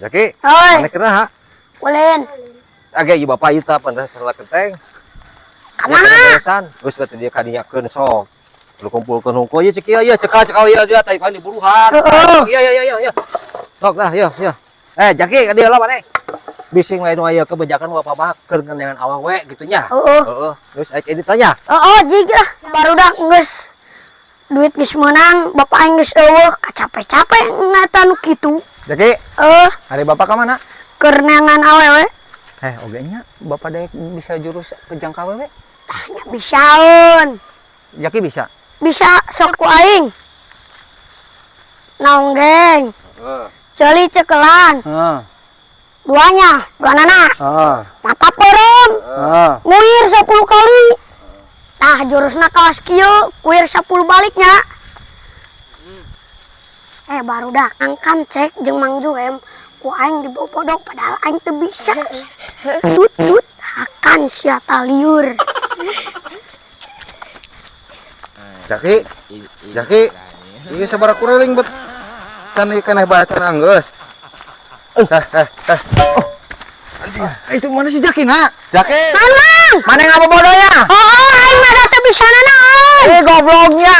Jaki, Oi, mana kena ha? Ulin. Agak ieu bapak ieu tah pan salah kenteng. Ka mana? Geus berarti dia kadinyakeun sok. Lu kumpulkeun hungkul ieu cek ieu ieu cekal cekal ieu dia tah di buruhan. Heeh. Iya iya iya iya. Sok lah iya iya. Eh, Jaki ka dieu lah maneh. Bising lain aya kebijakan bapak mah keur ngeunangan awewe gitu nya. Heeh. Heeh. Geus aya edit tanya. Oh, jig lah. Barudak geus duit geus meunang, bapak aing geus euweuh, kacape-cape ngata nu kitu. Jaki, Eh, ari bapak ka mana? Keur neangan awewe. Eh, oge nya bapak daek bisa jurus kejang ka awewe. Tah nya bisaeun. Jaki bisa. Bisa, sok ku aing. Nonggeng, Heeh. ceuli cekelan, Heeh. duanya, dua nana. Heeh. Mata peureum, Heeh. nguir 10 kali. Tah jurusna kawas kieu, kuir 10 baliknya. Eh, barudak angkan cek jeung Mang Juhem ku aing dibobodok, padahal aing teu bisa. Tut tut akan sia taliur. Jaki, Jaki, ieu sabaraha kuriling bet can keneh baca anggeus. Eh, eh, eh. Oh, itu mana si Jaki nak? Jaki, Mamang! Mana yang ngabobodonya? Oh, aing mah da teu bisa nanaon. Eh, gobloknya.